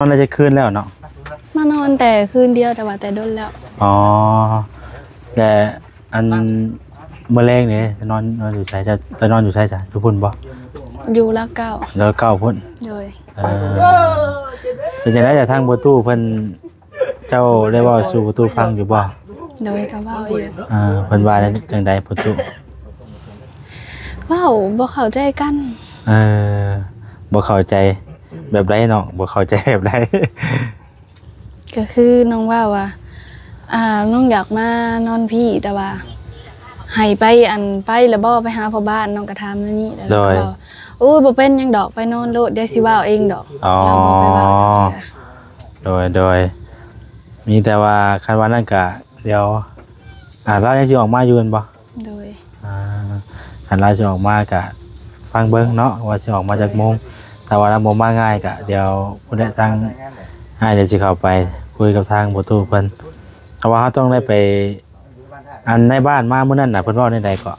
ນອນໄດ້ຈັກຄືນແລ້ວເນາະ? ມານອນແຕ່ຄືນດຽວ ແຕ່ວ່າແຕ່ດົນແລ້ວ. ອໍ ແລະ ອັນ ມື້ແລງນີ້ຈະນອນ ນອນຢູ່ໃສ? ຈະ ຈະນອນຢູ່ໃສຊະ? ຢູ່ພຸ້ນບໍ່? ຢູ່ລາວເກົ້າ. ລາວເກົ້າພຸ້ນ? ໂດຍ. ເອີ ເປັນຈັ່ງໃດລະ ທາງພໍ່ຕູ້ເພິ່ນ ເຈົ້າໄດ້ເວົ້າສູ່ພໍ່ຕູ້ຟັງຢູ່ບໍ່? ໂດຍ ກໍເວົ້າຢູ່. ເອີ ເພິ່ນວ່າຈັ່ງໃດພໍ່ຕູ້? ເວົ້າບໍ່ເຂົ້າໃຈກັນ. ເອີ ບໍ່ເຂົ້າໃຈແບບໃດເນາະ? ບໍ່ເຂົ້າໃຈແບບໃດ? ກໍຄືນ້ອງເວົ້າວ່າ ອ່າ ນ້ອງຢາກມານອນພີ້ ແຕ່ວ່າໃຫ້ໄປ ອັນ ໄປແລ້ວບໍ່ໄປຫາພໍ່ບ້ານ? ນ້ອງກໍຖາມແນວນີ້ ແລ້ວ ໂດຍ ກໍເວົ້າ ໂອ້ຍ ບໍ່ເປັນຫຍັງດອກ ໄປນອນໂລດ ດຽວຊິເວົ້າເອງດອກ. ອໍ ລາວບໍ່ໄປເວົ້າຈັກເທື່ອ. ໂດຍ ໂດຍ ມີແຕ່ວ່າຄັນວ່ານັ້ນກະ ດຽວ ອ່າ ລາວຍັງຊິອອກມາຢູ່ແມ່ນບໍ່? ໂດຍ. ອ່າ ຄັນລາວຊິອອກມາກະຟັງເບິ່ງເນາະ ວ່າຊິອອກມາຈັກໂມງ. ຖ້າວ່າລາວບໍ່ມາງ່າຍກະ ດຽວພຸ້ນແຫຼະ ທາງອ້າຍດຽວຊິເຂົ້າໄປຄຸຍກັບທາງພໍ່ຕູ້ເພິ່ນ. ເພາະວ່າເຮົາຕ້ອງໄດ້ໄປ ອັນນາຍບ້ານມາມື້ນັ້ນນະ ເພິ່ນເວົ້າແນວໃດເກາະ?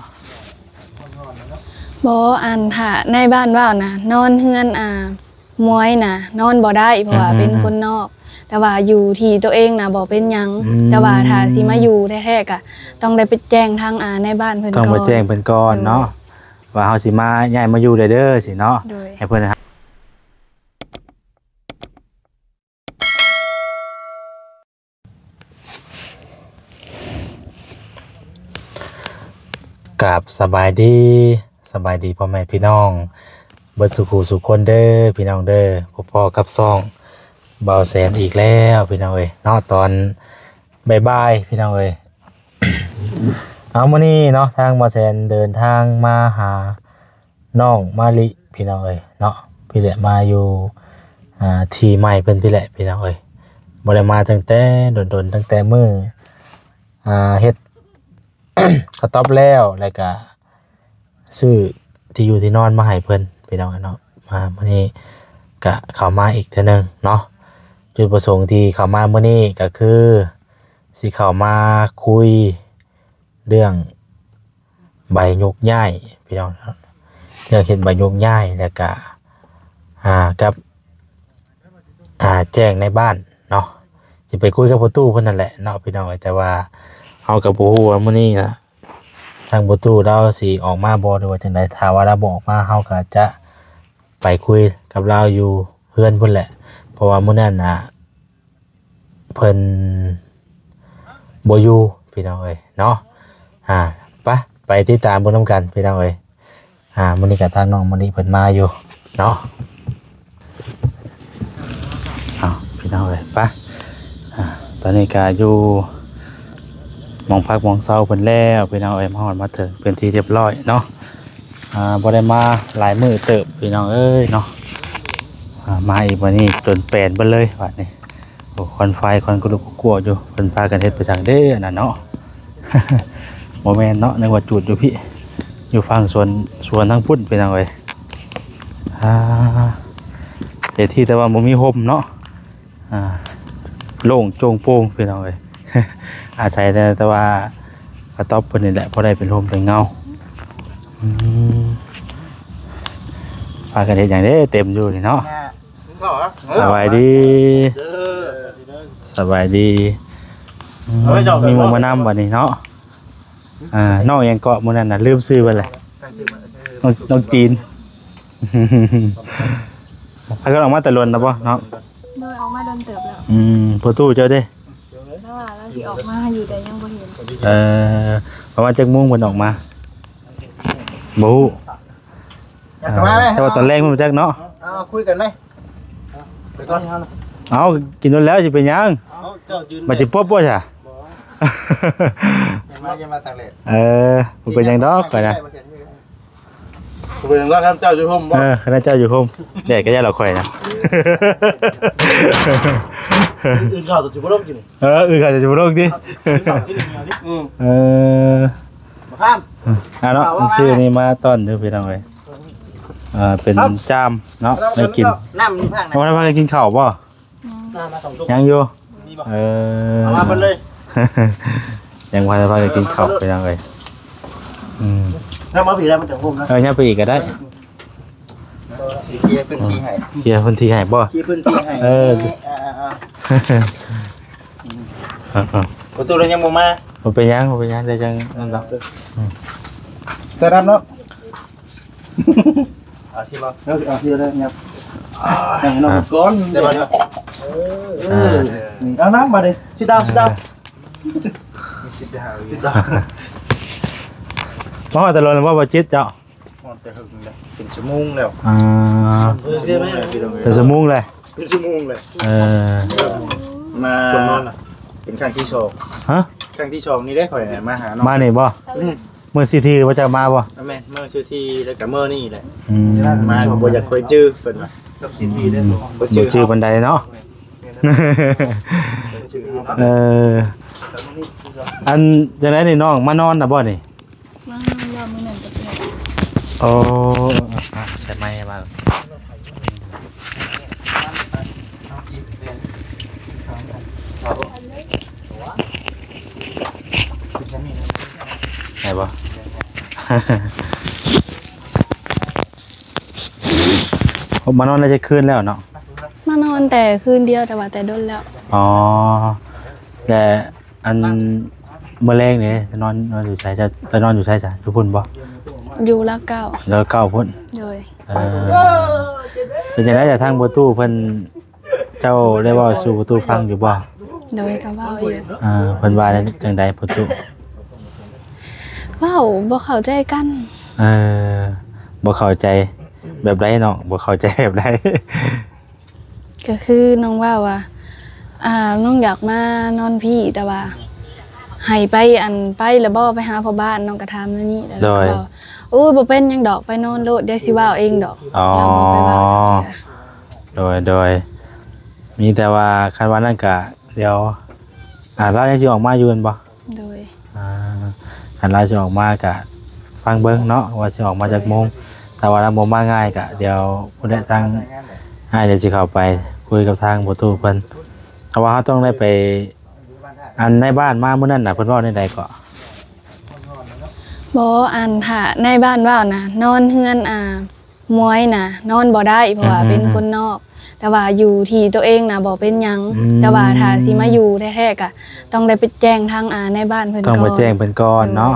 ບໍ່ ອັນ ຖ້ານາຍບ້ານເວົ້ານະ ນອນເຮືອນ ອ່າ ມວຍນະ ນອນບໍ່ໄດ້ ເພາະວ່າ ອືມ ເປັນຄົນນອກ ແຕ່ວ່າຢູ່ທີ່ໂຕເອງນະບໍ່ເປັນຫຍັງ. ອືມ ແຕ່ວ່າຖ້າຊິມາຢູ່ແທ້ໆ ກະຕ້ອງໄດ້ໄປແຈ້ງທາງ ອ່າ ນາຍບ້ານເພິ່ນ ຕ້ອງໄປແຈ້ງເພິ່ນກ່ອນເນາະ. ໂດຍ. ວ່າເຮົາຊິມາ ຍ້າຍມາຢູ່ໄດ້ເດີ ຊີ້ເນາະ. ໂດຍ. ໃຫ້ເພິ່ນ ກາບສະບາຍດີ ສະບາຍດີພໍ່ແມ່ພີ່ນ້ອງເບິດສູ່ຄູ່ສູ່ຄົນເດີພີ່ນ້ອງເດີ. ພົບພໍ້ກັບຊ່ອງບ່າວແສນອີກແລ້ວພີ່ນ້ອງເອີຍເນາະ ຕອນບ່າຍໆ ພີ່ນ້ອງເອີຍ. ເອົາ ມື້ນີ້ເນາະ ທາງບ່າວແສນເດີນທາງມາຫາ ນ້ອງມະລິພີ່ນ້ອງເອີຍເນາະ. ພີ່ແຫຼະ ມາຢູ່ ອ່າ ທີ່ໃໝ່ເພິ່ນພີ່ແຫຼະພີ່ນ້ອງເອີຍ. ບໍ່ໄດ້ມາຕັ້ງແຕ່ດົນໆ ຕັ້ງແຕ່ມື້ ອ່າ ເຮັດ ກະຕອບແລ້ວ ແລ້ວກະຊື້ທີ່ຢູ່ທີ່ນອນມາໃຫ້ເພິ່ນພີ່ນ້ອງເນາະ. ມາມື້ນີ້ກະເຂົ້າມາອີກເທື່ອໜຶ່ງເນາະ. ຈຸດປະສົງທີ່ເຂົ້າມາມື້ນີ້ກະຄືຊິເຂົ້າມາຄຸຍເລື່ອງ ໃບໂຍກຍ້າຍພີ່ນ້ອງເນາະ ເລື່ອງເຮັດໃບໂຍກຍ້າຍ ແລ້ວກະ ອ່າ ກັບ ອ່າ ແຈ້ງນາຍບ້ານເນາະ. ຊິໄປຄຸຍກັບພໍ່ຕູ້ເພິ່ນນັ້ນແຫຼະເນາະພີ່ນ້ອງເອີຍ. ແຕ່ວ່າເຮົາກໍບໍ່ຮູ້ວ່າມື້ນີ້ນະ ທາງພໍ່ຕູ້ລາວຊິອອກມາບໍ່ ຫຼືວ່າຈັ່ງໃດ. ຖ້າວ່າລາວບໍ່ອອກມາ ເຮົາກໍຈະໄປຄຸຍກັບລາວຢູ່ເຮືອນພຸ້ນແຫຼະ ເພາະວ່າມື້ນັ້ນນະ ເພິ່ນບໍ່ຢູ່ພີ່ນ້ອງເອີຍເນາະ. ອ່າ ໄປ ໄປຕິດຕາມເບິ່ງນຳກັນພີ່ນ້ອງເອີຍ. ອ່າ ມື້ນີ້ກະທາງນ້ອງມະລິເພິ່ນມາຢູ່ເນາະ. ເອົາ ພີ່ນ້ອງເອີຍ ໄປ. ອ່າ ຕອນນີ້ກະຢູ່ໝ່ອງພັກໝ່ອງເຊົາເພິ່ນແລ້ວພີ່ນ້ອງເອີຍ ມາຮອດມາເຖິງເປັນທີ່ຮຽບຮ້ອຍເນາະ. ອ່າ ບໍ່ໄດ້ມາຫຼາຍມື້ເຕີບພີ່ນ້ອງເອີຍເນາະ. ອ່າ ມາອີກບັດນີ້ຈົນແປນເບິດເລີຍບັດນີ້. ໂອ້ ຄວັນໄຟ ຄວັນກະລຸກກະກົວຢູ່ ເພິ່ນພາກັນເຮັດໄປສັງເດ້ອັນນັ້ນເນາະ. ບໍ່ແມ່ນເນາະ ນຶກວ່າຈູດຢູ່ພີ້ ຢູ່ຝັ່ງສວນ ສວນທາງພຸ້ນພີ່ນ້ອງເອີຍ. ອ່າ ເຮັດທີ່ແຕ່ວ່າບໍ່ມີຮົ່ມເນາະ. ອ່າ ໂລ່ງໂຈງໂປ່ງພີ່ນ້ອງເອີຍ. ອາໄສແຕ່ ແຕ່ວ່າກະຕ໊ອບເພິ່ນນີ້ແຫຼະ ພໍໄດ້ເປັນຮົ່ມເປັນເງົາ. ອືມ ພາກັນເຮັດຫຍັງເດ້ເຕັມຢູ່ນີ້ເນາະ. ສະບາຍດີ ເອີ ສະບາຍດີ. ອືມ ເອີ ມີໝູ່ມານຳບັດນີ້ເນາະ. ອ່າ ນ້ອງຫຍັງເກາະ ມື້ນັ້ນນະ ລືມຊື່ເພິ່ນແຫຼະ. ນ້ອງ ນ້ອງຈີນ. ພາກັນອອກມາແຕ່ດົນແລ້ວບໍ່ເນາະ? ໂດຍ ອອກມາດົນເຕີບແລ້ວ. ອືມ ພໍ່ຕູ້ເຈົ້າເດ້? ລາວວ່າລາວຊິອອກມາຢູ່ ແຕ່ຍັງບໍ່ເຫັນ. ເອີ ປະມານຈັກໂມງເພິ່ນອອກມາ? ບໍ່ຮູ້. ເຈົ້າວ່າຕອນແລງເພິ່ນບໍ່ຈັກເນາະ. ເອົາ ຄຸຍກັນໄໝ? ໄປກ່ອນ. ເອົາ ກິນໂດນແລ້ວຊິເປັນຫຍັງ? ເອົາ ເຈົ້າຢືນ ມັນຊິປົບບໍ່ຊະ? ບໍ່ ຢ່າມາ ຢ່າມາຕາກແດດ. ເອີ ບໍ່ເປັນຫຍັງດອກຂ້ອຍນະ. ບໍ່ເປັນຫຍັງດອກ ຄັນເຈົ້າຢູ່ຮົ່ມບໍ່? ເອີ ຄັນເຈົ້າຢູ່ຮົ່ມ ແດດກໍຢ່າລະຂ້ອຍນະ. ອື່ນເຂົ້າຈະບໍ່ລົງກິນ. ເອີ ອື່ນເຂົ້າຈະບໍ່ລົງຕິ? ອື່ນເຂົ້າກິນນີ້. ອືມ ເອີ ມາຂ້າມ ອ່າເນາະ. ເອົາ ຊື້ນີ້ມາຕ້ອນຢູ່ພີ່ນ້ອງເອີຍ. ອ່າ ເປັນຈາມເນາະ ໄດ້ກິນ. ນ້ຳນີ້ພາກ ບໍ່ໄດ້ພາກັນກິນເຂົ້າບໍ່? ຍັງ ນ້ຳມາສອງຕຸກ ຍັງຢູ່. ມີບໍ່? ເອີ ເອົາມາເບິດເລີຍ. ຍັງບໍ່ໄດ້ພາກັນກິນເຂົ້າພີ່ນ້ອງເອີຍ. ອືມ ຍັງມາພີ້ໄດ້ ມັນຈະໂຮມນະ. ເອີ ຍັງໄປອີກກໍໄດ້. ເຄຍພື້ນທີ່ໃຫ້ ເຄຍພື້ນທີ່ໃຫ້ບໍ່? ເຄຍພື້ນທີ່ໃຫ້ ເອີ ເອີ ເອີ ເອີ ປະຕູລະຍັງບໍ່ມາ. ບໍ່ເປັນຫຍັງ ບໍ່ເປັນຫຍັງ ດຽວຈັ່ງນັ້ນດອກ. ອືມ ສະຕາດອັບເນາະ. ເອົາຊິບໍ່? ເອົາ ເອົາຊິເລີຍ ຫຍັບ ໃຫ້ນ້ອງກ່ອນ ເອີ ເອີ ເອົານຳບາດນີ້ ຊິດາວ ຊິດາວ ຊິດາວ ຊິດາວ. ມາຮອດແຕ່ດົນແລ້ວບໍ່ ບໍ່ຈິດເຈົ້າ? ຮອດແຕ່ເຫິງແລ້ວ ເປັນຊົ່ວໂມງແລ້ວ. ອ່າ ເປັນຊົ່ວໂມງແລ້ວ ເປັນຊົ່ວໂມງແລ້ວ ເອີ ມາ ເປັນຄັ້ງທີສອງ. ຮະ? ຄັ້ງທີສອງນີ້ເດ້ ຂ້ອຍນະມາຫານ້ອງ ມານີ້ບໍ່? ແມ່ນ ມື້ຊີທີວ່າຈະມາບໍ່? ແມ່ນ ມື້ຊີທີ ແລ້ວກະມື້ນີ້ແຫຼະ. ອືມ ມາບໍ່ຢາກຄ່ອຍຈື່ເພິ່ນວ່າ ກັບຊີທີເດ້ ບໍ່ຈື່ ບໍ່ຈື່ປານໃດເນາະ. ເອີ ອັນຈັ່ງໃດນີ້ ນ້ອງມານອນນະບໍ່ນີ້? ມານອນແລ້ວມື້ນັ້ນກໍເປັນ. ໂອ້ ໃສ່ໄມມາ ໄດ້ບໍ່? ມານອນໄດ້ຈັກຄືນແລ້ວເນາະ? ມານອນແຕ່ຄືນດຽວ ແຕ່ວ່າແຕ່ດົນແລ້ວ. ອໍ ແລະ ອັນມື້ແລງນີ້ຈະນອນ ນອນຢູ່ໃສ? ຈະ ຈະນອນຢູ່ໃສຊະ? ຢູ່ພຸ້ນບໍ່? ຢູ່ລາວເກົ້າ ລາວເກົ້າພຸ້ນ. ໂດຍ ເອີ ເປັນຈັ່ງໃດລະທາງພໍ່ຕູ້ເພິ່ນ ເຈົ້າໄດ້ເວົ້າສູ່ພໍ່ຕູ້ຟັງຢູ່ບໍ່? ໂດຍ ກໍເວົ້າຢູ່. ເອີ ເພິ່ນວ່າຈັ່ງໃດພໍ່ຕູ້? ເວົ້າບໍ່ເຂົ້າໃຈກັນ. ເອີ ບໍ່ເຂົ້າໃຈແບບໃດນ້ອງ? ບໍ່ເຂົ້າໃຈແບບໃດ? ກໍຄືນ້ອງເວົ້າວ່າ ອ່າ ນ້ອງຢາກມານອນພີ້ ແຕ່ວ່າໃຫ້ໄປ ອັນ ໄປລະບໍ່ ໄປຫາພໍ່ບ້ານ? ນ້ອງກໍຖາມແນວນີ້ ແລ້ວ ໂດຍ ກໍເວົ້າ ໂອ້ຍ ບໍ່ເປັນຫຍັງດອກ ໄປນອນໂລດ ດຽວຊິເວົ້າເອງດອກ. ອໍ ລາວບໍ່ໄປເວົ້າຈັກເທື່ອ. ໂດຍ ໂດຍ ມີແຕ່ວ່າຄັນວ່ານັ້ນກະດຽວ ອ່າ ລາວຍັງຊິອອກມາຢູ່ແມ່ນບໍ່? ໂດຍ ອ່າ ຄັນລາວຊິອອກມາກະຟັງເບິ່ງເນາະ ວ່າຊິອອກມາຈັກໂມງ. ຖ້າວ່າລາວບໍ່ມາງ່າຍກະດຽວພຸ້ນແຫຼະ ທາງອ້າຍດຽວຊິເຂົ້າໄປຄຸຍກັບທາງພໍ່ຕູ້ເພິ່ນ. ເພາະວ່າເຮົາຕ້ອງໄດ້ໄປ ອັນນາຍບ້ານມາມື້ນັ້ນນະ ເພິ່ນເວົ້າແນວໃດເກາະ? ບໍ່ ອັນ ຖ້ານາຍບ້ານເວົ້ານະ ນອນເຮືອນ ອ່າ ມວຍນະນອນບໍ່ໄດ້ ເພາະວ່າ ອືມ ເປັນຄົນນອກ ແຕ່ວ່າຢູ່ທີ່ໂຕເອງນະບໍ່ເປັນຫຍັງ. ອືມ ແຕ່ວ່າຖ້າຊິມາຢູ່ແທ້ໆ ກະຕ້ອງໄດ້ໄປແຈ້ງທາງ ອ່າ ນາຍບ້ານເພິ່ນ ຕ້ອງໄປແຈ້ງເພິ່ນກ່ອນເນາະ ໂດ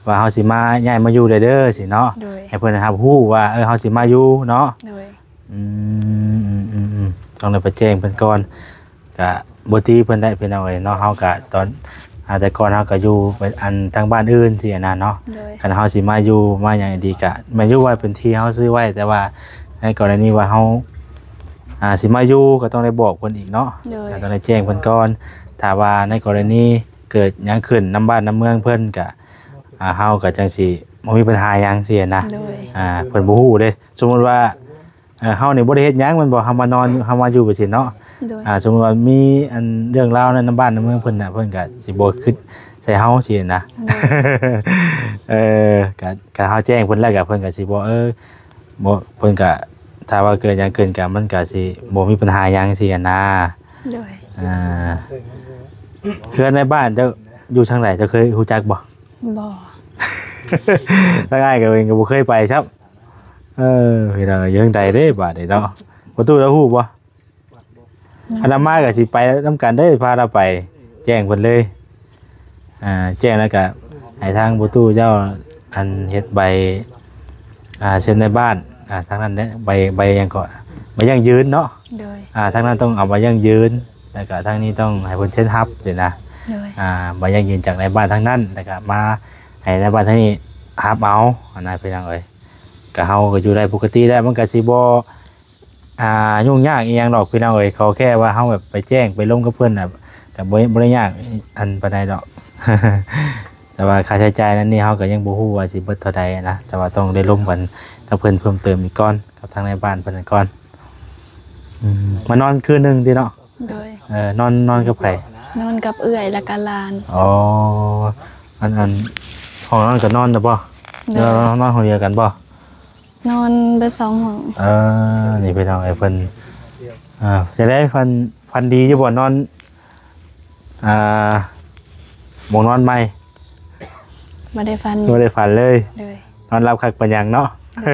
ຍ ວ່າເຮົາຊິມາ ຍ້າຍມາຢູ່ແລ້ວເດີ ຊີ້ເນາະ. ໂດຍ ໃຫ້ເພິ່ນຮັບຮູ້ວ່າ ເອີ ເຮົາຊິມາຢູ່ເນາະ. ໂດຍ ອືມ ອືມ ອືມ ອືມ ຕ້ອງໄດ້ໄປແຈ້ງເພິ່ນກ່ອນ. ກະບໍ່ຕີເພິ່ນໄດ້ພີ່ນ້ອງເອີຍເນາະ. ເຮົາກະຕອນ ອ່າ ແຕ່ກ່ອນເຮົາກະຢູ່ອັນທາງບ້ານອື່ນຊີ້ນະເນາະ. ໂດຍ ຄັນເຮົາຊິມາຢູ່ມາຫຍັງດີກະແມ່ນຢູ່ວ່າເປັນທີ່ເຮົາຊື້ໄວ້ ແຕ່ວ່າໃນກໍລະນີວ່າເຮົາ ອ່າ ຊິມາຢູ່ກໍຕ້ອງໄດ້ບອກເພິ່ນອີກເນາະ. ໂດຍ ຕ້ອງໄດ້ແຈ້ງເພິ່ນກ່ອນ. ຖ້າວ່າໃນກໍລະນີເກີດຫຍັງຂຶ້ນນຳບ້ານນຳເມືອງເພິ່ນກະ ອ່າ ເຮົາກໍຈັ່ງຊິບໍ່ມີບັນຫາຫຍັງຊີ້ນະ. ໂດຍ ອ່າ ເພິ່ນບໍ່ຮູ້ເດ້. ສົມມຸດວ່າ ເອີ ເຮົານີ້ບໍ່ໄດ້ເຮັດຫຍັງແມ່ນບໍ່? ເຮົາມານອນ ເຮົາມາຢູ່ໄປຊີ້ເນາະ. ໂດຍ ອ່າ ສົມມຸດວ່າມີອັນເລື່ອງລາວໃນນຳບ້ານນຳເມືອງເພິ່ນນະ ເພິ່ນກະຊິບໍ່ຄຶດໃສ່ເຮົາຊີ້ນະ. ໂດຍ ເອີ ກະ ກະເຮົາແຈ້ງເພິ່ນແລ້ວກະເພິ່ນກະຊິບໍ່ ເອີ ບໍ່ ເພິ່ນກະ ຖ້າວ່າເກີດຫຍັງຂຶ້ນກະມັນກະຊິບໍ່ມີບັນຫາຫຍັງຊີ້ນະ. ໂດຍ ອ່າ ເຮືອນໃນບ້ານເຈົ້າຢູ່ທາງໃດ ເຈົ້າເຄີຍຮູ້ຈັກບໍ່? ບໍ່ ທາງອ້າຍກໍເອງກໍບໍ່ເຄີຍໄປຊ້ຳ. ເອີ ພີ່ນ້ອງ ຢູ່ທາງໃດເດ້ບາດນີ້ເນາະ? ປະຕູລາວຮູ້ບໍ່? ອືມ ຄັນລາວມາກໍຊິໄປນຳກັນເດ້ ພາລາວໄປ ແຈ້ງເພິ່ນເລີຍ. ອ່າ ແຈ້ງແລ້ວກໍໃຫ້ທາງປະຕູເຈົ້າ ອັນ ເຮັດໃບ ອ່າ ເຊັນໃນບ້ານ ອ່າ ທາງນັ້ນແຫຼະ ໃບ ໃບຫຍັງເກາະ ໃບຢັ້ງຢືນເນາະ. ໂດຍ ອ່າ ທາງນັ້ນຕ້ອງເອົາໃບຢັ້ງຢືນ ແລ້ວກໍທາງນີ້ຕ້ອງໃຫ້ເພິ່ນເຊັນຮັບນີ້ນະ. ໂດຍ ອ່າ ໃບຢັ້ງຢືນຈາກໃນບ້ານທາງນັ້ນ ແລ້ວກໍມາໃຫ້ໃນບ້ານທາງນີ້ຮັບເອົາຫັ້ນນະ ພີ່ນ້ອງເອີຍ. ກໍເຮົາກໍຢູ່ໄດ້ປົກກະຕິແລ້ວ ມັນກໍຊິບໍ່ ອ່າ ຫຍຸ້ງຍາກອີ່ຫຍັງດອກ ພີ່ນ້ອງເອີຍ. ຂໍແຄ່ວ່າເຮົາແບບໄປແຈ້ງໄປລົມກັບເພິ່ນນະ ກໍບໍ່ ບໍ່ໄດ້ຍາກອັນປານໃດດອກ. ແຕ່ວ່າຄ່າໃຊ້ຈ່າຍນັ້ນນີ້ ເຮົາກໍຍັງບໍ່ຮູ້ວ່າຊິເບິດເທົ່າໃດນະ ແຕ່ວ່າຕ້ອງໄດ້ລົມກັນກັບເພິ່ນເພີ່ມເຕີມອີກກ່ອນ ກັບທາງນາຍບ້ານເພິ່ນນັ້ນກ່ອນ. ອືມ ມານອນຄືນໜຶ່ງຕິເນາະ? ໂດຍ ເອີ ນອນ ນອນກັບໃຜ? ນອນກັບເອື້ອຍ ແລ້ວກໍຫຼານ. ອໍ ອັນ ອັນ ຫ້ອງນອນກໍນອນນະບໍ່? ໂດຍ ນອນ ນອນຫ້ອງດຽວກັນບໍ່? ນອນເບິດສອງຫ້ອງ. ເອີ ນີ້ພີ່ນ້ອງເອີຍ ເພິ່ນ ອ່າ ຈັ່ງໃດ ຝັນ ຝັນດີຢູ່ບໍ່? ນອນ ອ່າ ໝ່ອງນອນໃໝ່ ບໍ່ໄດ້ຝັນ ບໍ່ໄດ້ຝັນເລີຍ. ໂດຍ ນອນຫຼັບຄັກປານຫຍັງເນາະ. ໂດ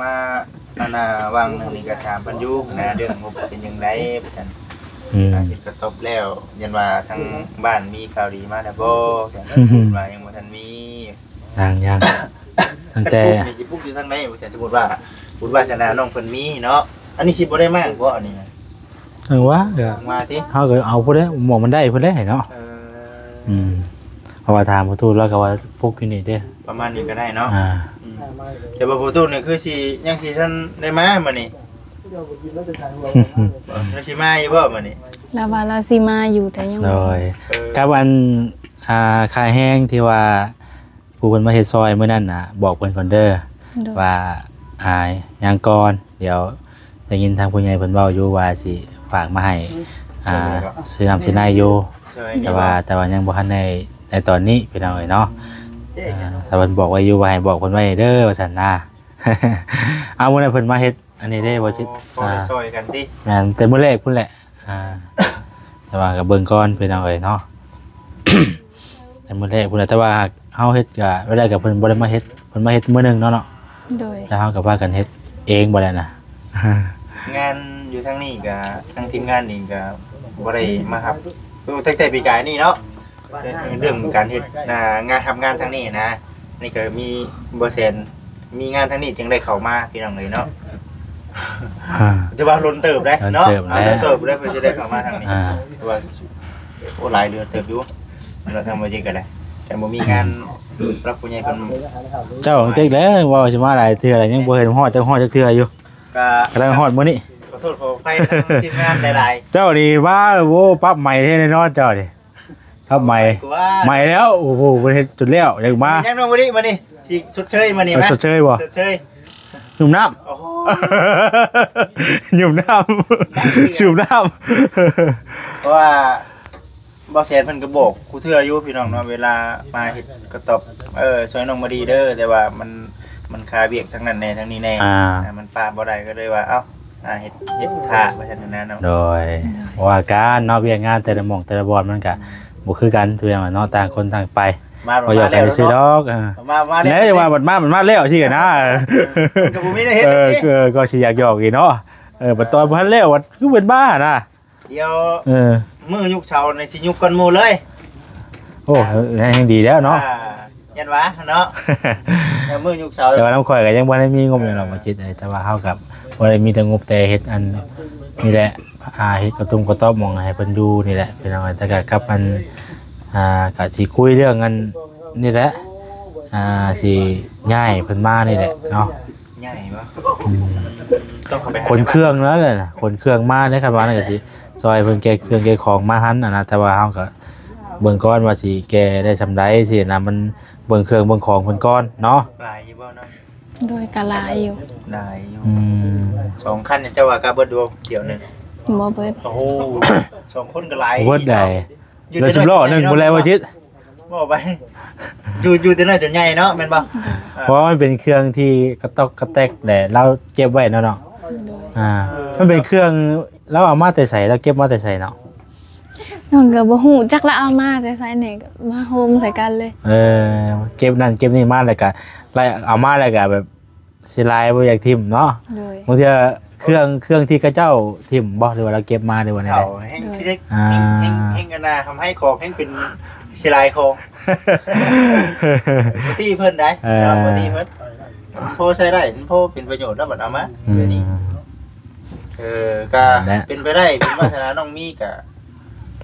ມາອັນນ່າຫວ່າງໜຶ່ງນີ້ກໍຖາມເພິ່ນຢູ່ນະ ເລື່ອງງົບເປັນຈັ່ງໃດວ່າຊັ້ນ. ອືມ ອ່າ ເຮັດກະຕອບແລ້ວ ຢ້ານວ່າທາງບ້ານມີຂ່າວດີມາແລ້ວບໍ່ ວ່າຊັ້ນ. ເພິ່ນວ່າຍັງບໍ່ທັນມີ ຍັງ ຍັງ ຕັ້ງແຕ່ ຄັນປຸກນີ້ຊິປຸກຢູ່ທາງໃດວ່າຊັ້ນ? ສົມມຸດວ່າບຸນວາສະໜານ້ອງເພິ່ນມີເນາະ ອັນນີ້ຊິບໍ່ໄດ້ມາບໍ່ ອັນນີ້ນະ? ຈັ່ງວ່າ ກໍ ຈັ່ງວ່າຕິ ເຮົາກໍເອົາພຸ້ນແຫຼະ ໝ່ອງມັນໄດ້ພຸ້ນແຫຼະເນາະ. ເອີ ອືມ ເພາະວ່າຖາມພໍ່ຕູ້ລາວກໍວ່າປຸກຢູ່ນີ້ເດ້ ປະມານນີ້ກໍໄດ້ເນາະ. ອ່າ ອືມ ແຕ່ວ່າພໍ່ຕູ້ນີ້ຄືຊິ ຍັງຊິທັນໄດ້ມາມື້ນີ້ ລາວຊິມາຢູ່ບໍ່ມື້ນີ້? ລາວວ່າລາວຊິມາຢູ່ ແຕ່ຍັງ ໂດຍ ເອີ ກັບອັນ ອ່າ ຄ່າແຮງທີ່ວ່າ ຜູ້ເພິ່ນມາເຮັດຊ່ອຍມື້ນັ້ນນະ ບອກເພິ່ນກ່ອນເດີ ໂດຍ ວ່າ ອ່າ ຍັງກ່ອນ ດຽວໄດ້ຍິນທາງຜູ້ໃຫຍ່ເພິ່ນເວົ້າຢູ່ວ່າຊິຝາກມາໃຫ້ ອ່າ ຊື້ນ້ຳຊື້ໃນຢູ່ ແຕ່ວ່າ ແຕ່ວ່າຍັງບໍ່ທັນໄດ້ ໃນຕອນນີ້ພີ່ນ້ອງເອີຍເນາະ. ອ່າ ແຕ່ເພິ່ນບອກໄວ້ຢູ່ວ່າໃຫ້ບອກເພິ່ນໄວ້ເດີວ່າຊັ້ນນະ. ເອົາ ມື້ນັ້ນເພິ່ນມາເຮັດອັນນີ້ເດ້ ບໍ່ຈິດ ພໍໄດ້ຊ່ອຍກັນຕິ ແມ່ນ ແຕ່ມື້ແລກພຸ້ນແຫຼະ. ອ່າ ແຕ່ວ່າກໍເບິ່ງກ່ອນພີ່ນ້ອງເອີຍເນາະ ແຕ່ມື້ແລກພຸ້ນແຫຼະ ແຕ່ວ່າເຮົາເຮັດກະ ເວລາກະເພິ່ນບໍ່ໄດ້ມາເຮັດ ເພິ່ນມາເຮັດມື້ໜຶ່ງເນາະ ເນາະ ໂດຍ ແລ້ວເຮົາກໍພາກັນເຮັດເອງບັດນັ້ນນະ. ງານຢູ່ທາງນີ້ກະ ທາງທີມງານນີ້ກະບໍ່ໄດ້ມາຮັບ ຕັ້ງແຕ່ປີກາຍນີ້ເນາະ. ເອີ ເລື່ອງການເຮັດ ອ່າ ງານ ຮັບງານທາງນີ້ນະ ນີ້ກໍມີບໍ່ແສນ ມີງານທາງນີ້ຈຶ່ງໄດ້ເຂົ້າມາພີ່ນ້ອງເອີຍເນາະ. ອ່າ ຖືວ່າດົນເຕີບເດ້ເນາະ ດົນເຕີບແລ້ວ ອ່າ ດົນເຕີບແລ້ວເພິ່ນຊິໄດ້ເຂົ້າມາທາງນີ້ ອ່າ ຖືວ່າ ໂອ້ ຫຼາຍເດືອນເຕີບຢູ່ ແລ້ວທາງບໍ່ຈິດກໍໄດ້ ແຕ່ບໍ່ມີງານ ອືມ ຜູ້ຫຼັກຜູ້ໃຫຍ່ເພິ່ນ. ເຈົ້າເຕັກແລ້ວ ເວົ້າຊິມາຫຼາຍເທື່ອແລ້ວ ຍັງບໍ່ເຫັນຮອດຈັກ ຮອດຈັກເທື່ອຢູ່ ກໍ ກຳລັງຮອດມື້ນີ້. ຂໍໂທດຂໍອະໄພທາງທີມງານຫຼາຍໆ ເຈົ້ານີ້ວ່າ ໂອ້ ປັບໃໝແທ້ແນ່ນອນເຈົ້ານີ້. ຄັບໃໝ ໃໝແລ້ວ ໂອ້ໂຫ ເພິ່ນເຮັດຈົນແລ້ວ ຢາກມາ ຍັງນ້ອງບໍ່ດີມື້ນີ້ ຊິຊົດເຊີຍມື້ນີ້ ເອົາ ມາຊົດເຊີຍບໍ່? ຊົດເຊີຍ ຫຍຸ້ມນ້ຳ ໂອ້ໂຫ ຫຍຸ້ມນ້ຳ ສູບນ້ຳ ເພາະວ່າບໍ່ແສນເພິ່ນກໍບອກຄູ່ເທື່ອຢູ່ພີ່ນ້ອງເນາະ ເວລາມາເຮັດກະຕອບ ເອີ ຊ່ວຍນ້ອງບໍ່ດີເດີ ແຕ່ວ່າມັນ ມັນຄາວຽກທາງນັ້ນແດ່ທາງນີ້ແດ່ ອ່າ ມັນປະບໍ່ໄດ້ ກໍເລີຍວ່າ ເອົ້າ ອ່າ ເຮັດ ເຮັດຖ້າວ່າຊັ້ນນະເນາະ ໂດຍ ໂດຍ ວ່າກັນເນາະ ວຽກງານແຕ່ລະໝ່ອງແຕ່ລະບ່ອນມັນກະ ອືມ ບໍ່ຄືກັນ ຄືຫຍັງເນາະ ຕ່າງຄົນຕ່າງໄປ ມາ ບໍ່ຢອກກັນຊື່ດອກ ມາ ມາແລ້ວ ເອີ ແລ້ວວ່າບັດມາ ບັດມາແລ້ວຊີ້ນະ ເອີ ກໍບໍ່ມີແນວເຮັດ ເອີ ເອີ ກໍຊິຢາກຢອກອີກເນາະ ເອີ ບັດຕອນບໍ່ທັນແລ້ວ ບັດຄືເປັນບ້ານະ ດຽວ ເອີ ມື້ຍຸກເສົານີ້ຊິຍຸກກ່ອນໝູ່ເລີຍ ໂອ້ ແຮງດີແລ້ວເນາະ ອ່າ ຢ້ານວ່າເນາະ ແຕ່ມື້ຍຸກເສົາ ແຕ່ວ່ານຳຂ້ອຍກໍຍັງບໍ່ໄດ້ມີງົບຫຍັງດອກ ບໍ່ຈິດເອີຍ ແຕ່ວ່າເຮົາກໍບໍ່ໄດ້ມີແຕ່ງົບ ແຕ່ເຮັດອັນນີ້ແຫຼະ ອ່າ ເຮັດກະຕຸ້ມກະຕອບໝ່ອງໃຫ້ເພິ່ນຢູ່ນີ້ແຫຼະ ພີ່ນ້ອງເອີຍ ແຕ່ກໍກັບອັນ ອ່າ ກໍຊິຄຸຍເລື່ອງອັນນີ້ແຫຼະ ອ່າ ຊິຍ້າຍເພິ່ນມານີ້ແຫຼະເນາະ ໃຫຍ່ບໍ່ ອືມ ຕ້ອງເຂົ້າໄປຫາ ຂົນເຄື່ອງນັ້ນແຫຼະນະ ຂົນເຄື່ອງມາເດ້ ຄັນວ່ານັ້ນກໍຊິຊ່ອຍເພິ່ນແກ່ເຄື່ອງແກ່ຂອງມາຫັ້ນນະ ແຕ່ວ່າເຮົາກໍເບິ່ງກ່ອນວ່າຊິແກ່ໄດ້ສ່ຳໃດຊີ້ນະ ມັນເບິ່ງເຄື່ອງເບິ່ງຂອງເພິ່ນກ່ອນເນາະ ຫຼາຍຢູ່ບໍ່ເນາະ ໂດຍ ກໍຫຼາຍຢູ່ ຫຼາຍຢູ່ ອືມ ສອງຄັນນີ້ເຈົ້າວ່າກໍເບິດຢູ່ບໍ່ ດຽວໜຶ່ງ ບໍ່ເບິດ ໂອ້ໂຫ ສອງຄົນກໍຫຼາຍ ບໍ່ເບິດໃດ ຢູ່ແຕ່ ເຫຼືອສິບລໍ້ໜຶ່ງພຸ້ນແຫຼະ ບໍ່ຈິດ ເວົ້າໄປ ຢູ່ ຢູ່ແຕ່ນ້ອຍຈົນໃຫຍ່ເນາະ ແມ່ນບໍ່? ເພາະວ່າມັນເປັນເຄື່ອງທີ່ກະຕອກກະແຕກແຫຼະ ລາວເກັບໄວ້ເນາະ ເນາະ ໂດຍ ອ່າ ມັນເປັນເຄື່ອງ ລາວເອົາມາແຕ່ໃສ? ລາວເກັບມາແຕ່ໃສເນາະ? ນ້ອງກໍບໍ່ຮູ້ຈັກລາວເອົາມາແຕ່ໃສແດ່ ມາໂຮມໃສ່ກັນເລີຍ ເອີ ເກັບນັ້ນເກັບນີ້ມາ ແລ້ວກໍໄລ່ເອົາມາ ແລ້ວກໍແບບ ເສຍດາຍບໍ່ຢາກຖິ້ມເນາະ ໂດຍ ບາງເທື່ອເຄື່ອງ ເຄື່ອງທີ່ເຂົາເຈົ້າຖິ້ມບໍ່ ຫຼືວ່າລາວເກັບມາ ຫຼືວ່າແນວໃດ ເຂົາແຮ່ງ ໂດຍ ເຮັດ ອ່າ ແຮ່ງ ແຮ່ງ ແຮ່ງອັນນ່າ ທຳໃຫ້ຂອງແຮ່ງເປັນເສຍດາຍຂອງ ບໍ່ຕີເພິ່ນໄດ໋ ເອີ ເນາະ ບໍ່ຕີເພິ່ນ ມັນພໍໃຊ້ໄດ້ ມັນພໍເປັນປະໂຫຍດແລ້ວບັດເອົາມາ ອືມ ດຽວນີ້ ເອີ ກໍເປັນໄປໄດ້ ເປັນວາສະໜານ້ອງມີກໍ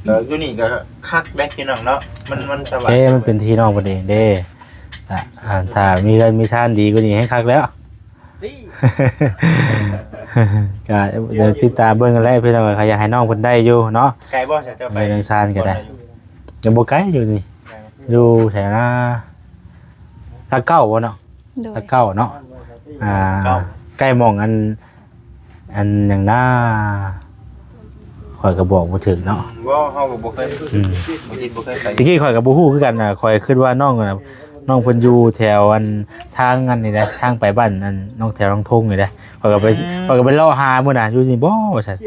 ເອີ ຢູ່ນີ້ກໍຄັກເດ້ພີ່ນ້ອງເນາະ ມັນ ມັນສະບາຍ ເອີ ມັນເປັນທີ່ນ້ອງເພິ່ນເອງເດ້ ອ່າ ຖ້າມີເຮືອນມີຊານດີກວ່ານີ້ແຮ່ງຄັກແລ້ວ ນີ້ ກໍດຽວຕິດຕາມເບິ່ງກັນແຫຼະພີ່ນ້ອງ ກໍຢາກໃຫ້ນ້ອງເພິ່ນໄດ້ຢູ່ເນາະ ໄກບໍ່ ເຈົ້າໄປ ເຮືອນຊານກໍໄດ້ ຍັງບໍ່ໄກຢູ່ນີ້ ຢູ່ແຖວນາ ຫຼັກເກົ້າບໍ່ເນາະ? ໂດຍ ຫຼັກເກົ້າເນາະ ອ່າ ເກົ້າ ໃກ້ໝ່ອງອັນ ອັນຫຍັງນາ ຂ້ອຍກໍບອກບໍ່ຖືກເນາະ ບໍ່ ເຮົາກໍບໍ່ເຄີຍ ອືມ ບໍ່ຄິດບໍ່ເຄີຍໄປ ແຕ່ກີ້ຂ້ອຍກໍບໍ່ຮູ້ຄືກັນນະ ຂ້ອຍຄິດວ່ານ້ອງ ນ້ອງເພິ່ນຢູ່ແຖວອັນທາງອັນນີ້ແຫຼະ ທາງໄປບ້ານອັນນ້ອງ ແຖວໜອງທົງນີ້ແຫຼະ ຂ້ອຍກໍໄປ ອືມ ຂ້ອຍກໍໄປເລາະຫາມື້ນະ ຢູ່ນີ້ບໍ່ວ່າຊັ້ນ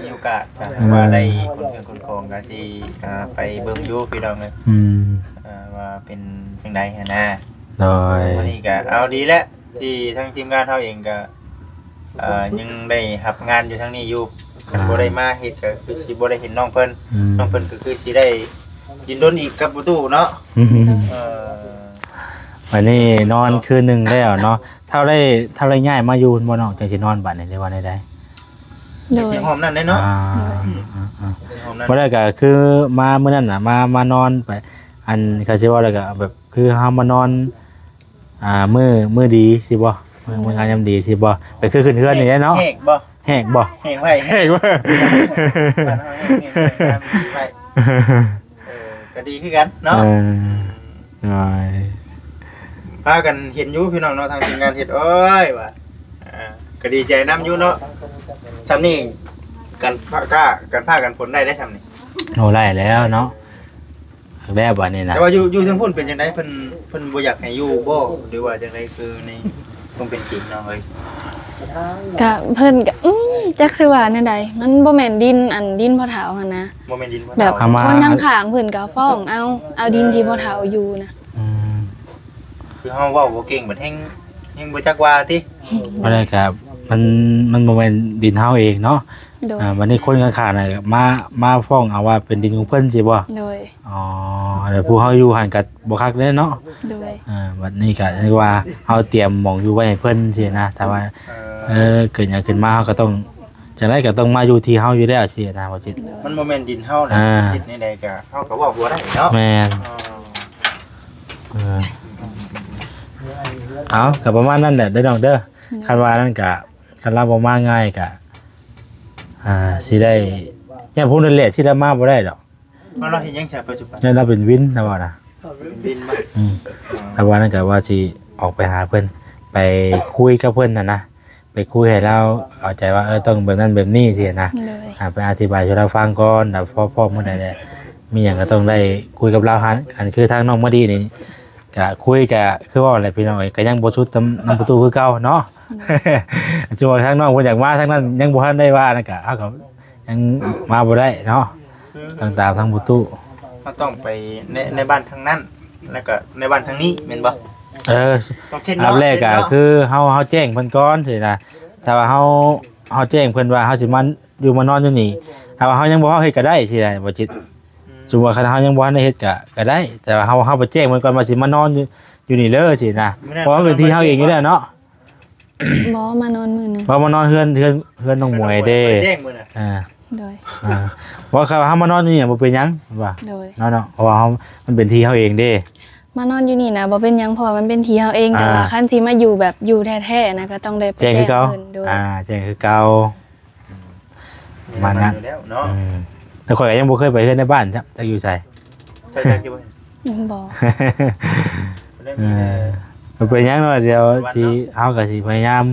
ມີໂອກາດ ອ່າ ວ່າໄດ້ຂົນເຄື່ອງຂົນຂອງກໍຊິ ອ່າ ໄປເບິ່ງຢູ່ພີ່ນ້ອງເອີຍ ອືມ ອ່າ ວ່າເປັນຈັ່ງໃດຫັ້ນນະ ໂດຍ ມື້ນີ້ກໍເອົາດີແຫຼະ ທີ່ທາງທີມງານເຮົາເອງກໍ ເອີ ຍັງໄດ້ຮັບງານຢູ່ທາງນີ້ຢູ່ ຄັນ ອ່າ ບໍ່ໄດ້ມາເຮັດກໍຄືຊິບໍ່ໄດ້ເຫັນນ້ອງເພິ່ນ ອືມ ນ້ອງເພິ່ນກໍຄືຊິໄດ້ຢືນດົນອີກກັບປະຕູເນາະ ເອີ ບັດນີ້ນອນຄືນໜຶ່ງແລ້ວເນາະ ເທົ່າໄດ້ ເທົ່າໄດ້ຍ້າຍມາຢູ່ພຸ້ນບໍ່ນ້ອງ ຈັ່ງຊິນອນບັດນີ້ ຫຼືວ່າແນວໃດ? ໂດຍ ຊິຫ້ອງນັ້ນເດ້ເນາະ ອ່າ ໂດຍ ອ່າໆ ຊິຫ້ອງນັ້ນ ບໍ່ໄດ້ ກໍຄືມາມື້ນັ້ນນະ ມາ ມານອນໄປ ອັນ ເຂົາຊິເວົ້າແລ້ວກໍແບບ ຄືເຮົາມານອນ ອ່າ ມື້ ມື້ດີຊິບໍ່ ມື້ ມື້ງາມຍາມດີຊິບໍ່ ໄປຄືຂຶ້ນເຮືອນນີ້ແຫຼະເນາະ ແຫກບໍ່ ແຫກບໍ່ ແຫກໄວ້ ແຫກບໍ່ ບ້ານເຮົາແຫກ ແຫກ ແຫກຍາມດີໄວ້ ເອີ ກໍດີຄືກັນເນາະ ເອີ ໂດຍ ພາກັນເຫັນຢູ່ພີ່ນ້ອງເນາະ ທາງທີມງານເຮັດ ໂອ້ຍ ວ່າ ອ່າ ກໍດີໃຈນຳຢູ່ເນາະ ຊ່ຳນີ້ ກັນພາ ກະ ກັນພາກັນຝົນໄດ້ໄດ໋ຊ່ຳນີ້ ໂອ້ ໄດ້ແລ້ວເນາະ ແລ້ວບັດນີ້ນະ ແຕ່ວ່າຢູ່ ຢູ່ເທິງພຸ້ນເປັນຈັ່ງໃດ ເພິ່ນ ເພິ່ນບໍ່ຢາກໃຫ້ຢູ່ບໍ່ ຫຼືວ່າຈັ່ງໃດ ຄືໃນຄວາມເປັນຈິງເນາະເອີຍ ກະເພິ່ນກະ ອືມ ຈັກຊິວ່າແນວໃດ ມັນບໍ່ແມ່ນດິນ ອັນ ດິນພໍ່ເຖົ້າຫັ້ນນະ ບໍ່ແມ່ນດິນພໍ່ເຖົ້າ ແບບ ເອົາມາ ຄົນທາງຂ້າງເພິ່ນກໍຟ້ອງເອົາ ເອົາດິນທີ່ພໍ່ເຖົ້າຢູ່ນະ ອືມ ຄືເຮົາເວົ້າບໍ່ເກັ່ງ ບັດແຮງ ແຮງບໍ່ຈັກວ່າຕິ ບໍ່ໄດ້ ກະ ມັນ ມັນບໍ່ແມ່ນດິນເຮົາເອງເນາະ ໂດຍ ອ່າ ບັດນີ້ຄົນຂ້າງໆນະ ມາ ມາຟ້ອງເອົາວ່າເປັນດິນຂອງເພິ່ນຊີ້ບໍ່ ໂດຍ ອໍ ແລ້ວຜູ້ເຮົາຢູ່ຫັ້ນກໍບໍ່ຄັກເດ້ເນາະ ໂດຍ ອ່າ ບັດນີ້ກໍເອີ້ນວ່າເຮົາຕຽມໝ່ອງຢູ່ໄວ້ໃຫ້ເພິ່ນຊີ້ນະ ຖ້າວ່າ ເອີ ເອີ ເກີດຫຍັງຂຶ້ນມາເຮົາກໍຕ້ອງ ຈັ່ງໃດກໍຕ້ອງມາຢູ່ທີ່ເຮົາຢູ່ແລ້ວຊີ້ນະ ບໍ່ຈິດ ມັນບໍ່ແມ່ນດິນເຮົານະ ອ່າ ເຮັດແນວໃດກໍເຮົາກໍເວົ້າບໍ່ໄດ້ເນາະ ແມ່ນ ອໍ ເອີ ເອົາ ກໍປະມານນັ້ນແຫຼະເດີນ້ອງເດີ ໂດຍ ຄັນວ່ານັ້ນກໍ ຄັນລາວບໍ່ມາງ່າຍກະ ອ່າ ຊິໄດ້ ຢ້ານຜູ້ນັ້ນແຫຼະຊິໄດ້ມາບໍ່ໄດ້ດອກ ເພາະລາວເຮັດຫຍັງໃສປັດຈຸບັນ ຢ້ານລາວເປັນວິນລາວວ່ານະ ເປັນວິນບໍ່ ອືມ ອໍ ລາວວ່ານັ້ນກະວ່າຊິອອກໄປຫາເພິ່ນ ໄປຄຸຍກັບເພິ່ນຫັ້ນນະ ໄປຄຸຍໃຫ້ລາວເຂົ້າໃຈວ່າ ເອີ ຕ້ອງແບບນັ້ນແບບນີ້ຊີ້ນະ ໂດຍ ອ່າ ໄປອະທິບາຍໃຫ້ລາວຟັງກ່ອນ ແລ້ວພໍພ້ອມມື້ໃດແຫຼະ ມີຫຍັງກໍຕ້ອງໄດ້ຄຸຍກັບລາວຫັ້ນ ອັນຄືທາງນ້ອງມະລິນີ້ ກະຄຸຍກະຄືເວົ້າແຫຼະພີ່ນ້ອງເອີຍ ກະຍັງບໍ່ສຸດນຳ ນຳປະຕູຄືເກົ່າເນາະ ໂດຍ ສົມມຸດວ່າທາງນ້ອງເພິ່ນຢາກມາທາງນັ້ນ ຍັງບໍ່ທັນໄດ້ວ່ານັ້ນກະ ເຮົາກໍຍັງມາບໍ່ໄດ້ເນາະ ຕ້ອງຕາມທາງປະຕູ ເຮົາຕ້ອງໄປໃນ ໃນບ້ານທາງນັ້ນ ແລ້ວກໍໃນບ້ານທາງນີ້ແມ່ນບໍ່? ເອີ ຕ້ອງເຊັນ ອັນດັບແລກກໍຄືເຮົາ ເຮົາແຈ້ງເພິ່ນກ່ອນຊີ້ນະ ຖ້າວ່າເຮົາ ເຮົາແຈ້ງເພິ່ນວ່າເຮົາຊິມາຢູ່ມານອນຢູ່ນີ້ ຖ້າວ່າເຮົາຍັງບໍ່ເຮັດກໍໄດ້ຊີ້ນະ ບໍ່ຈິດ ອືມ ສົມມຸດວ່າຄັນເຮົາຍັງບໍ່ທັນໄດ້ເຮັດກະ ກະໄດ້ ແຕ່ວ່າເຮົາ ເຮົາໄປແຈ້ງເພິ່ນກ່ອນວ່າຊິມານອນຢູ່ ຢູ່ນີ້ເລີຍຊີ້ນະ ມື້ນັ້ນ ເພາະວ່າມັນເປັນທີ່ເຮົາເອງຢູ່ແລ້ວເນາະ ບໍ່ ມານອນມື້ໜຶ່ງ ເພາະມານອນເຮືອນ ເຮືອນ ເຮືອນນ້ອງໝວຍເດ້ ໄປແຈ້ງມື້ນັ້ນ ອ່າ ໂດຍ ອ່າ ເພາະວ່າເຮົາມານອນຢູ່ນີ້ບໍ່ເປັນຫຍັງວ່າ ໂດຍ ເນາະ ເນາະ ເພາະວ່າເຮົາ ມັນເປັນທີ່ເຮົາເອງເດ້ ມານອນຢູ່ນີ້ນະບໍ່ເປັນຫຍັງ ເພາະວ່າມັນເປັນທີ່ເຮົາເອງ ອ່າ ແຕ່ວ່າຄັນຊິມາຢູ່ແບບຢູ່ແທ້ໆນະ ກໍຕ້ອງໄດ້ໄປແຈ້ງຄືເກົ່າ ແຈ້ງເພິ່ນ ໂດຍ ອ່າ ແຈ້ງຄືເກົ່າ ປະມານນັ້ນ ຢູ່ແລ້ວເນາະ ອືມ ແຕ່ຂ້ອຍກໍຍັງບໍ່ເຄີຍໄປເຮືອນໃນບ້ານຈັກ ຈັກຢູ່ໃສ ໃສຈັກຢູ່ບໍ່? ອືມ ບໍ່ ເອີ ບໍ່ເປັນຫຍັງເນາະ ດຽວຊິ ເຮົາກໍຊິພະຍາຍາມ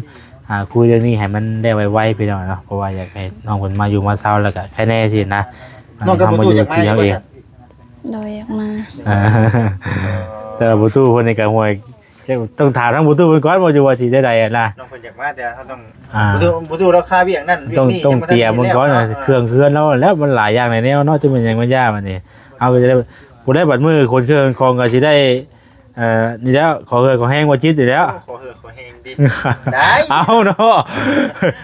ອ່າ ຄຸຍເລື່ອງນີ້ໃຫ້ມັນແລ້ວໄວໆ ພີ່ນ້ອງເນາະ ເພາະວ່າຢາກໃຫ້ນ້ອງເພິ່ນມາຢູ່ມາເຊົາ ແລ້ວກໍໃຄແນ່ຊີ້ນະ ນ້ອງກັບປະຕູຢາກມາຢູ່ບໍ່? ໂດຍ ຢາກມາ ອ່າ ແຕ່ວ່າປະຕູເພິ່ນນີ້ກໍຫ່ວຍ ຈະຕ້ອງຖາມທາງປະຕູເພິ່ນກ່ອນ ບໍ່ຢູ່ວ່າຊິແນວໃດຫັ້ນນະ ນ້ອງເພິ່ນຢາກມາ ແຕ່ເຮົາຕ້ອງ ອ່າ ປະຕູ ປະຕູລາວຄາວຽກນັ້ນ ຕ້ອງ ວຽກນີ້ ຕ້ອງຕຽມເພິ່ນກ່ອນ ເພິ່ນເລີຍ ເຄື່ອງເຮືອນລາວແລ້ວ ມັນຫຼາຍຢ່າງຫຼາຍແນວເນາະ ຈະແມ່ນຫຍັງມັນຍາກບັດນີ້ ເຮົາກໍຈະໄດ້ ຜູ້ໃດບັດມື້ຂົນເຄື່ອງຂອງກໍຊິໄດ້ ເອີ ນີ້ແຫຼະ ຂໍເຫື່ອຂໍແຮງບໍ່ຈິດນີ້ແຫຼະ ຂໍເຫື່ອຂໍແຮງຕິ ໄດ້ ເອົາເນາະ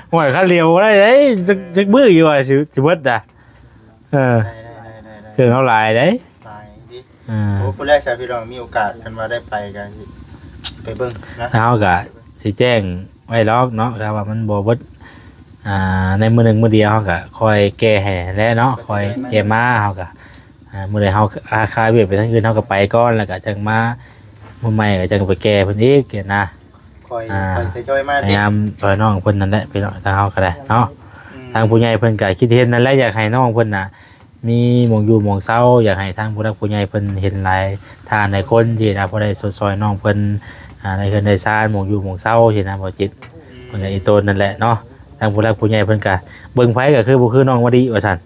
ໂອ້ຍ ຄັນຫຼຽວບໍ່ໄດ້ເດ້ ຈັກ ຈັກມື້ຢູ່ວ່າຊິ ຊິເບິດນະ ເອີ ໄດ້ໆໆໆ ເຄື່ອງເຮົາຫຼາຍເດ້ ຫຼາຍຕິ ເອີ ໂອ້ ຜູ້ໃດຊະພີ່ນ້ອງ ມີໂອກາດ ຄັນວ່າໄດ້ໄປກໍຊິ ຊິໄປເບິ່ງນະ ເຮົາກໍຊິແຈ້ງໄວ້ດອກເນາະ ຖ້າວ່າມັນບໍ່ເບິດ ອ່າ ໃນມື້ໜຶ່ງມື້ດຽວ ເຮົາກໍຄ່ອຍແກ້ໃຫ້ແຫຼະເນາະ ຄ່ອຍແກ້ມາ ເຮົາກໍ ອ່າ ມື້ໃດເຮົາ ອ່າ ຄາວຽກໄປທາງອື່ນ ເຮົາກໍໄປກ່ອນ ແລ້ວກໍຈັ່ງມາມື້ໃໝ່ ກໍຈັ່ງໄປແກ້ເພິ່ນອີກຊີ້ນະ ຄ່ອຍ ອ່າ ຄ່ອຍທະຍອຍມາຕິ ພະຍາຍາມຊ່ອຍນ້ອງເພິ່ນນັ້ນແຫຼະ ພີ່ນ້ອງ ທາງເຮົາກໍໄດ້ເນາະ ອືມ ທາງຜູ້ໃຫຍ່ເພິ່ນກໍຄິດເຫັນນັ້ນແຫຼະ ຢາກໃຫ້ນ້ອງເພິ່ນນະ ມີໝ່ອງຢູ່ໝ່ອງເຊົາ ຢາກໃຫ້ທາງຜູ້ຫຼັກຜູ້ໃຫຍ່ເພິ່ນເຫັນຫຼາຍທ່ານຫຼາຍຄົນຊີ້ນະ ພໍໄດ້ຊົດຊ່ອຍນ້ອງເພິ່ນ ອ່າ ໄດ້ເຮືອນໄດ້ຊານ ໝ່ອງຢູ່ໝ່ອງເຊົາຊີ້ນະ ບໍ່ຈິດ ອືມ ເພິ່ນກໍອີ່ຕົນນັ້ນແຫຼະເນາະ ທາງຜູ້ຫຼັກຜູ້ໃຫຍ່ເພິ່ນກໍເບິ່ງໃຜກໍຄືບໍ່ຄືນ້ອງມະລິວ່າຊັ້ນ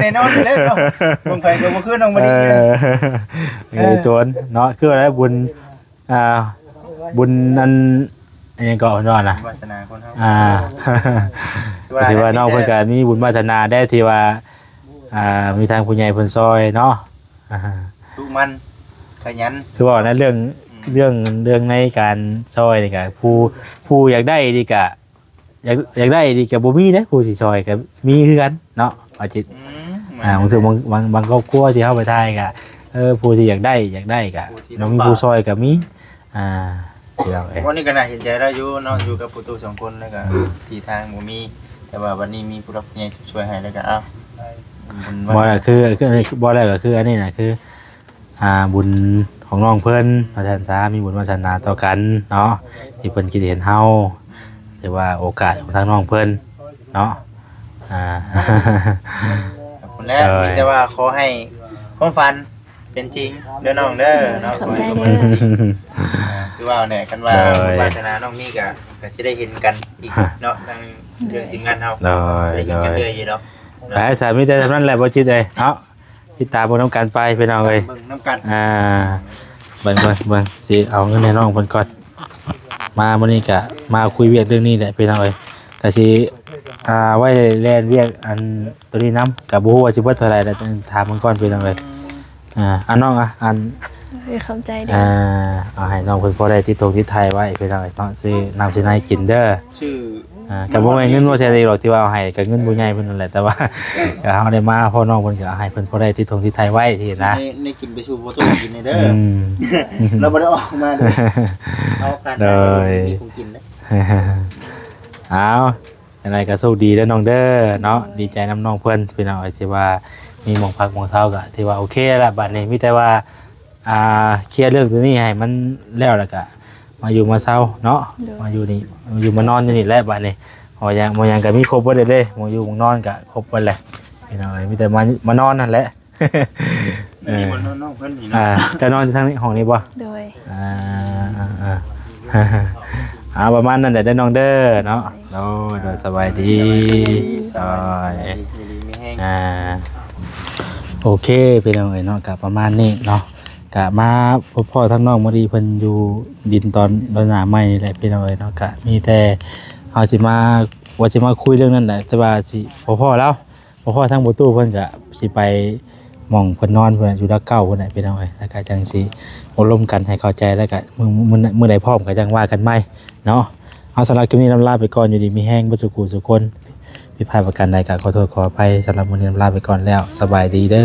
ແນ່ນອນຢູ່ແລ້ວເນາະ ເບິ່ງໃຜກໍບໍ່ຄືນ້ອງມະລິ ເອີ ເອີ ອີ່ຕົນເນາະ ຄືວ່າໄດ້ບຸນ ອ່າ ບຸນອັນ ອີ່ຫຍັງເກາະເພິ່ນວ່ານະ ວາສະໜາຄົນເຮົາ ອ່າ ຖືວ່າ ຖືວ່ານ້ອງເພິ່ນກໍມີບຸນວາສະໜາໄດ້ທີ່ວ່າ ອ່າ ມີທາງຜູ້ໃຫຍ່ເພິ່ນຊ່ອຍເນາະ ອ່າ ລູກ ໝັ່ນຂະຫຍັນ ຄືເວົ້ານະ ເລື່ອງ ອືມ ເລື່ອງ ເລື່ອງໃນການຊ່ອຍນີ້ກະ ຜູ້ ຜູ້ຢາກໄດ້ນີ້ກະ ຢາກ ຢາກໄດ້ນີ້ກະບໍ່ມີເດ້ ຜູ້ຊິຊ່ອຍກະມີຄືກັນເນາະ ອາຈິດ ອືມ ອ່າ ບາງເທື່ອບາງ ບາງ ບາງຄອບຄົວທີ່ເຮົາໄປຖ່າຍກະ ເອີ ຜູ້ທີ່ຢາກໄດ້ ຢາກໄດ້ກະ ຜູ້ທີ່ ບໍ່ມີ ລຳບາກ ຜູ້ຊ່ອຍກະມີ ອ່າ ພີ່ນ້ອງເອີຍ ວັນນີ້ກໍໜ້າເຫັນໃຈລາວຢູ່ເນາະ ອືມ ຢູ່ກັບຜູ້ຕູ້ສອງຄົນ ແລ້ວກໍ ອືມ ທີ່ທາງບໍ່ມີ ແຕ່ວ່າບັດນີ້ມີຜູ້ຫຼັກຜູ້ໃຫຍ່ຊ່ວຍໃຫ້ ແລ້ວກໍ ເອົ້າ ບຸນວາສະໜາ ບໍ່ແລ້ວ ຄື ຄື ບໍ່ແລ້ວກໍຄືອັນນີ້ນະ ຄື ອ່າ ບຸນຂອງນ້ອງເພິ່ນ ວ່າຊັ້ນຊະ ມີບຸນວາສະໜາຕໍ່ກັນເນາະ ທີ່ເພິ່ນຄິດເຫັນເຮົາ ຖືວ່າໂອກາດຂອງທາງນ້ອງເພິ່ນເນາະ ອ່າ ຂອບຄຸນແລ້ວ ໂດຍ ມີແຕ່ວ່າຂໍໃຫ້ຄວາມຝັນ ເປັນຈິງເດີນ້ອງເດີເນາະ ຂອບໃຈເດີ ຂໍໃຫ້ເປັນຈິງ ອ່າ ຄືວ່າແຫຼະ ຄັນວ່າ ໂດຍ ບຸນວາສະໜານ້ອງມີກະ ກະຊິໄດ້ເຫັນກັນອີກເນາະ ທາງເລື່ອງທີມງານເຮົາ ໂດຍ ໄດ້ເຫັນກັນເລື້ອຍຢູ່ດອກ ໄປສາ ມີແຕ່ສ່ຳນັ້ນແຫຼະ ບໍ່ຈິດເອີຍເນາະ ຕິດຕາມເບິ່ງນຳກັນໄປພີ່ນ້ອງເອີຍ ເບິ່ງນຳກັນ ອ່າ ເບິ່ງ ເບິ່ງ ເບິ່ງ ຊິເອົາເງິນໃຫ້ນ້ອງເພິ່ນກ່ອນ ມາມື້ນີ້ກະມາຄຸຍວຽກເລື່ອງນີ້ແຫຼະພີ່ນ້ອງເອີຍ ກະຊິ ອ່າ ໄວ້ແລ່ນວຽກອັນ ໂຕນີ້ນຳ ກະບໍ່ຮູ້ວ່າຊິເບິດເທົ່າໃດແຫຼະ ຕ້ອງຖາມເພິ່ນກ່ອນພີ່ນ້ອງເອີຍ ອ່າ ອັນນ້ອງ ອ່ະ ອັນ ເອີ ຂອບໃຈເດີ ອ່າ ເອົາໃຫ້ນ້ອງເພິ່ນພໍໄດ້ຕິດຖົງຕິດໄທໄວ້ພີ່ນ້ອງເອີຍເນາະ ຊື້ນ້ຳຊື້ໃນກິນເດີ ຊື່ ອ່າ ກະບໍ່ແມ່ນເງິນບໍ່ແສນອີກດອກ ທີ່ວ່າເອົາໃຫ້ກະເງິນບໍ່ໃຫຍ່ເພິ່ນນັ້ນແຫຼະ ແຕ່ວ່າ ກະເຮົາໄດ້ມາພໍ້ນ້ອງເພິ່ນກະໃຫ້ເພິ່ນພໍໄດ້ຕິດຖົງຕິດໄທໄວ້ຊີ້ນະ ໄດ້ ໄດ້ກິນໄປສູ່ພໍ່ຕູ້ກິນເດີ ອືມ ລາວບໍ່ໄດ້ອອກມາເດີ ເອົາຜ່ານ ໂດຍ ໄປບໍ່ໄດ້ມີຂອງກິນເດີ ເອົາ ຈັ່ງໃດກໍໂຊກດີເດີນ້ອງເດີເນາະ ດີໃຈນຳນ້ອງເພິ່ນພີ່ນ້ອງເອີຍ ທີ່ວ່າມີໝ່ອງພັກໝ່ອງເຊົາ ກໍຖືວ່າໂອເຄແລ້ວ ບາດນີ້ມີແຕ່ວ່າ ອ່າ ເຄຍເລື່ອງຕົວນີ້ໃຫ້ມັນແລ້ວ ແລ້ວກໍມາຢູ່ມາເຊົາເນາະ ໂດຍ ມາຢູ່ນີ້ ມາຢູ່ມານອນຢູ່ນີ້ແຫຼະ ບາດນີ້ ເພາະວ່າຫຍັງ ບໍ່ຫຍັງກໍມີຄົບເບິດເດ້ ໝ່ອງຢູ່ໝ່ອງນອນກໍຄົບເບິດແຫຼະ ພີ່ນ້ອງເອີຍ ມີແຕ່ມາ ມານອນຫັ້ນແຫຼະ ເອີ ນີ້ບ່ອນນອນນ້ອງເພິ່ນນີ້ເນາະ ອ່າ ເຈົ້ານອນຢູ່ທາງນີ້ ຫ້ອງນີ້ບໍ່? ໂດຍ ອ່າ ອ່າ ອ່າ ອ່າ ປະມານນັ້ນແຫຼະເດີນ້ອງເດີເນາະ ໂດຍ ໂດຍ ໂດຍ ສະບາຍດີ ສະບາຍດີ ສະບາຍດີ ຢູ່ດີມີແຮງ ອ່າ ໂອເຄ ພີ່ນ້ອງເອີຍເນາະ ກະປະມານນີ້ເນາະ ກະມາພົບພໍ້ທາງນ້ອງມະລີເພິ່ນຢູ່ດິນຕອນດອນໜ້າໃໝ່ນີ້ແຫຼະ ພີ່ນ້ອງເອີຍເນາະ ກະມີແຕ່ເຮົາຊິມາ ວ່າຊິມາຄຸຍເລື່ອງນັ້ນແຫຼະ ແຕ່ວ່າຊິບໍ່ພໍ້ລາວ ບໍ່ພໍ້ທາງພໍ່ຕູ້ເພິ່ນກະຊິໄປໝ່ອງເພິ່ນນອນພຸ້ນແຫຼະ ຢູ່ຫຼັກເກົ້າພຸ້ນແຫຼະ ພີ່ນ້ອງເອີຍ ແລ້ວກະຈັ່ງຊິໂອ້ລົມກັນໃຫ້ເຂົ້າໃຈ ແລ້ວກະມື້ ມື້ ມື້ໃດພ້ອມກະຈັ່ງວ່າກັນໃໝ່ເນາະ ເອົາ ສຳລັບຄລິບນີ້ລຳລາໄປກ່ອນ ຢູ່ດີມີແຮງເບິດສູ່ຄູ່ສູ່ຄົນ ຜິດພາດປະການໃດກະຂໍໂທດຂໍອະໄພ ສຳລັບມື້ນີ້ລຳລາໄປກ່ອນແລ້ວ ສະບາຍດີເດີ.